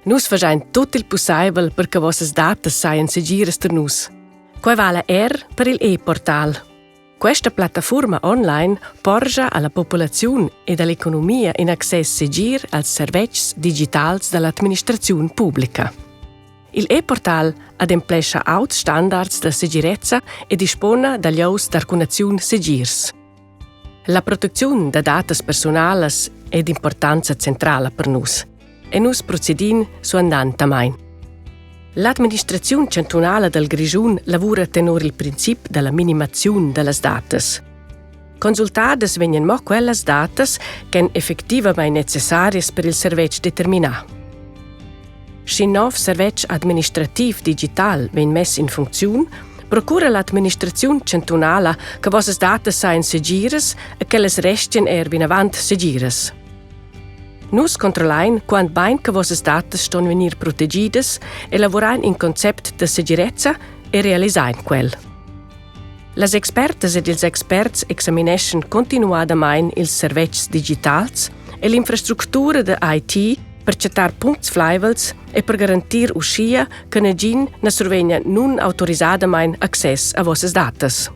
Nus faschain tut il pussaivel per che vossas datas sajan segiras tar nus. Quai vala er per il e-portal. Questa plattafurma online porscha a la populaziun ed a l'economia in access segir als servetschs digitals da l'administraziun publica. Il e-portal ademplescha auts standards da segirezza e dispona da lieus d'arcunaziun segirs. La protecziun da datas persunalas è d'importanza centrala per nus e nus procedin suandantamain. L'administraziun chantunala dal Grischun lavura tenor il princip da la minimaziun da las datas. Consultadas vegnan mo quellas datas ch'èn effectivamain necessarias per il servetsch determinà. Sch'in nov servetsch administrativ digital vegn mess in funcziun, procura l'administraziun chantunala che vossas datas sajan segiras e ch'ellas restian er vinavant segiras. Nus controllain quant bain che vossas datas ston vegnir protegidas, elavurain in concept da segirezza e realisain quel. Las expertas ed ils experts examineschan continuadamain ils servetschs digitals e l'infrastructura da IT per chattar puncts flaivels e per garantir uschia che nagin na survegna nunautorisadamain access a vossas datas.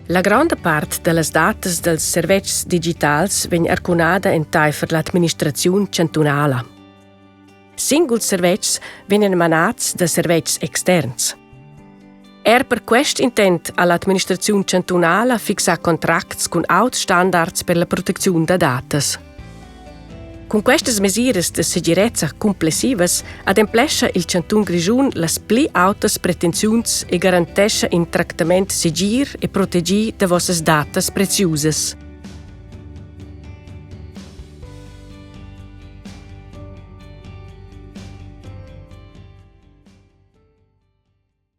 La gronda part da las datas dals servetschs digitals vegn arcunada entaifer l'administraziun chantunala. Singuls servetschs vegnan manads da servetschs externs. Er per quest intent ha l'administraziun chantunala fixà contracts cun auts standards per la protecziun da datas. Cun questas mesiras da segirezza cumplessivas ademplescha il chantun Grischun las pli autas pretensiuns e garantescha in tractament segir e protegì da vossas datas preziusas.